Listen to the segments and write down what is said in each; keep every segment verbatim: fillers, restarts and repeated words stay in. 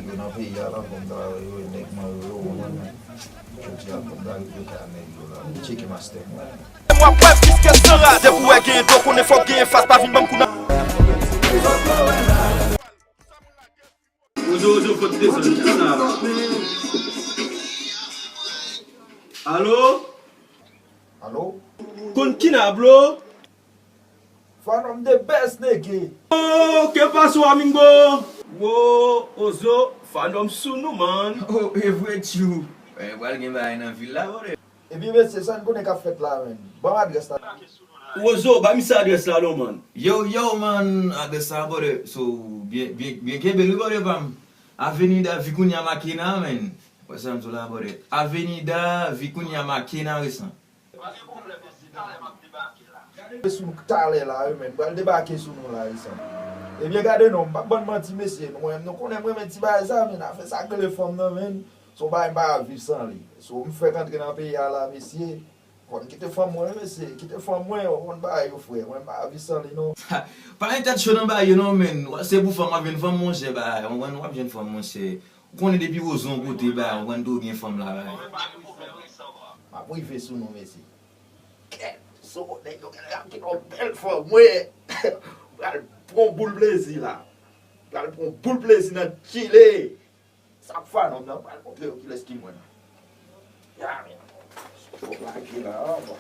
Yo nan peyi a la, fò m ta wè yo, e nèg manyo yo, ou konprann? Jodi a, fò m ta rive ta nèg yo la. Tcheke mastè mwen. M ap wè fiske san rad. Depi w wè genyen do, konnen fòk genyen fas, pa vin ban m kou nan. Ozo, Ozo, fò desann, kisa? Alo? Alo? Kon kina, bro? Fanom the best nigga. Oh, que pasó, amigo? Wo, Ozo, Fanom sou nou, man. Oh, e vre, tchou. Eh, pral gen bagay nan vil la, bro. Ebyen, mesye, sa n konnen k ap fèt la, menn? Ban m adrès la. Wozo, ba misye adrès la non, man. Yo, yo, man, adrès la, brother. So, byen, byen, byen kenbe l, wi, brother pa m. Avenida Vicuña Maquena, man. Wè sa m di w la, brother. Avenida Vicuña Maquena, resan. Sou nou talè la, wi, man. M pral debake sou nou la, resan. Ebyen, gade non, m p ap ban n manti, mesye. Nou, nou konnen m renmen ti bagay sa, man. Afè sa k rele fanm nan, man. Se yon bagay m pa ka viv san li. So, m fèk antre nan peyi a la, mesye. Fò n kite fanm mwen, wi, mesye. Kite fanm mwen, yo konn bagay yo, frè. Mwen, m pa ka viv san li, non. Pa gen tèt cho nan bagay yo, non, man. Se pou fanm, w ap jwenn fanm, monchè, bagay. W konprann, w ap jwenn fanm, monchè. Ou konnen depi Wozo yon kote, bagay, w konprann tou gen fanm la, bagay. M ap rive sou nou, mesye. Kèt, so, nèg yo genlè ap gen yon bèl fanm, mwen. Pral pran yon boul plezi la. Pral pran yon boul plezi nan Chile. Sa ap fè non, m nan pral montre yo kilès ki mwen. Ya, men. Fò lage la, bon.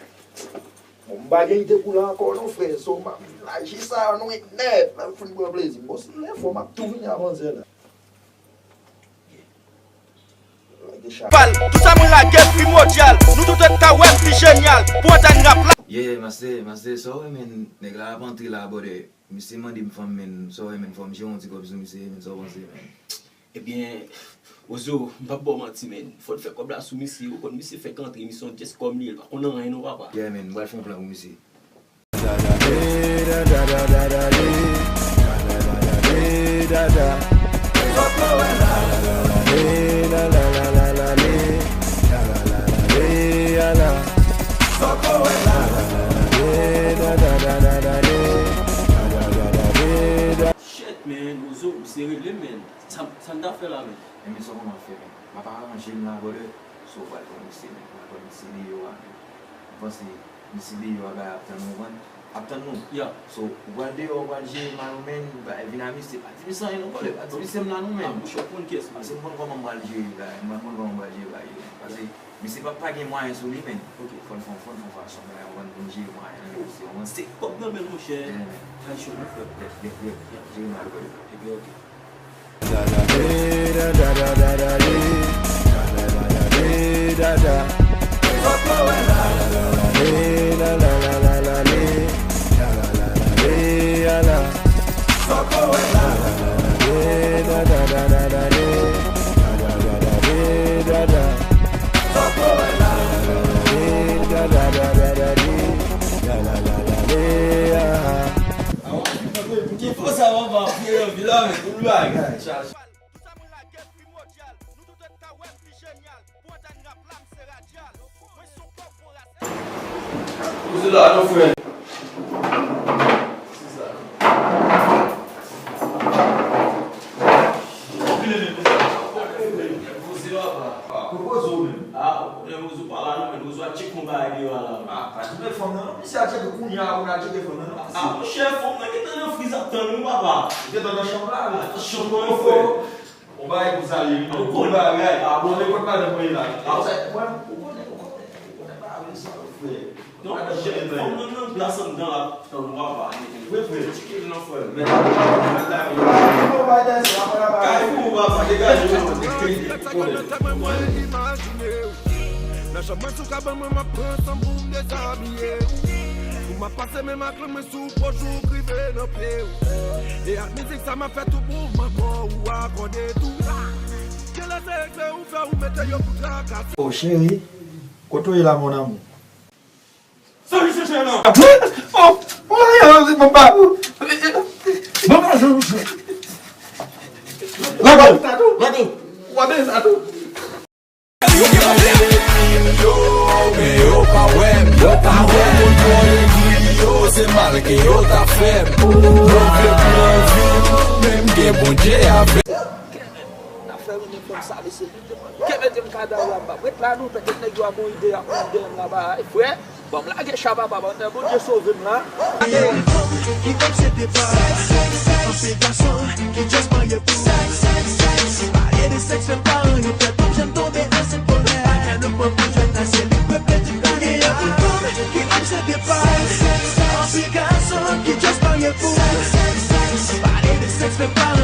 Bon, m pa gen ide pou la ankò non, frè. So, m ap lage sa, nou e nèt. Lè m fin pran plezi m. Bon, si lè fò, m ap tou vini avan zè la. Lage chay. Pal, tout sa mwen lage primordyal. Nou tout wè ka wè m pi jenyal. Pou antann rap la. Yeah, master, master, sa w wè, men, nèg la ap antre la, brother. Misye mande m fanm, men, sa w wè, men, fò m jere yon ti kòb sou misye, men, sa w panse, men? Ebyen, Ozo, m p ap ba w manti, men. Fò n fè kòb la sou misye, ou konn misye fèk antre, misye yon dyès kòm li ye, l pa konn anyen non, papa. Yeah, men, m pral fè yon plan pou misye. Shit, man, Ozo, misye rele m, man. Sa, sa n ta fè la, man? Ebyen, sa w konn w ap fè, man? M ap aranje m la, brother. So, w pral pran misye, man. W pral pran misye deyò a, man. M panse misye deyò a, bagay ap tann ou, man. Ap tann nou. Yeah. So, ou pral deyò, ou pral jere mal ou, man. Bagay vin a misye. Pa di misye anyen non, brother. Pa di misye m la non, man. Ah, mouche, w konn kiyès m ye. Paske m konn kòman m pral jere bagay. M konn kòman m pral jere bagay yo, man. Paske misye pa, pa gen mwayen sou li, man. Ok. Fò n fè, fò n fè yon fason, bagay, ou konprann, pou n jere mwayen an, misye, ou konprann. Se kòb nan men l, monchè. Yeah, man. Kay cho nou, frè. Yep, yep, yep. Jere mal, brother. Ebyen, ok. Ki fò sa w ap ap fè nan vil la, men, tout bagay. Tout sa mwen lage primordyal. Nou tout wè ka wè m pi jenyal. Pou antann rap la, m se radyal. Mwen se yon kòk bon ras. Ou se la, non, frè? Se sa. Anpil, men, pou sa. Pou se papa. Pou poze w menm. Ah, ou konnen Ozo pa la non, men Ozo a tcheke yon bagay deyò a la. Ah, pa di men fanm nan non, misye a tcheke kounye a, ou nan tcheke fanm nan non. Ah, monchè, fanm nan gentan nan friz ap tann ou, papa. Li gentan nan chanm la, wi. Nan chanm nan, frè. Yon bagay pou salye, wi. Ou konnen bagay. Ah, bon, nenpòt madanm mwen la. Ah, ou sa, mwen, ou konnen, ou konnen, ou konnen bagay sa, wi, frè. Non, jè fanm nan nan glas anndan la, tann ou papa. Wi, frè. Tcheke l non, frè. Men la, men la, men la. Kay pou ou papa, degaje w. Nan chanm mwen sou kabann mwen, m ap pran san m pou m dezabiye. Pou m ap pase men m ak lang mwen sou pòch ou k rive nan pye w. E ak mizik sa m ap fè tout mouvman kò ou akòde tou. Genlè se egzè ou fè ou mete yo pou trakase. Oh, cheri, kote w ye la, mon amour? Sa misye fè la? Oh, oh, oh, se bon pa ou. Bon pa ou. Lago, lago. W ap benyen sa tou. Yo gen pwoblèm. Yo, men yo pa wè m, yo pa wè m. Yo, se mal ke yo ta fè m. Yo vle pran vi m, men m gen Bondye avè m. N ap Fanm sale se li m te pran. Ke mete m kadav la m p ap ret la non, pètèt nèg yo a mouri deyò, ap mouri dèyè m laba. Frè, ban m lage cha papa, pandan Bondye sove m la. Yon fanm ki obsede pa sèks, anpil gason ki just marye pou sèks. Pale de sèks, men paran yo pè, pap janm tonbe ansent bonè. Bagay nou pran pou jwèt la, se li k pèpèt lage. Yon fanm ki obsede pa sèks, anpil gason ki just marye pou sèks. Pale de sèks, men paran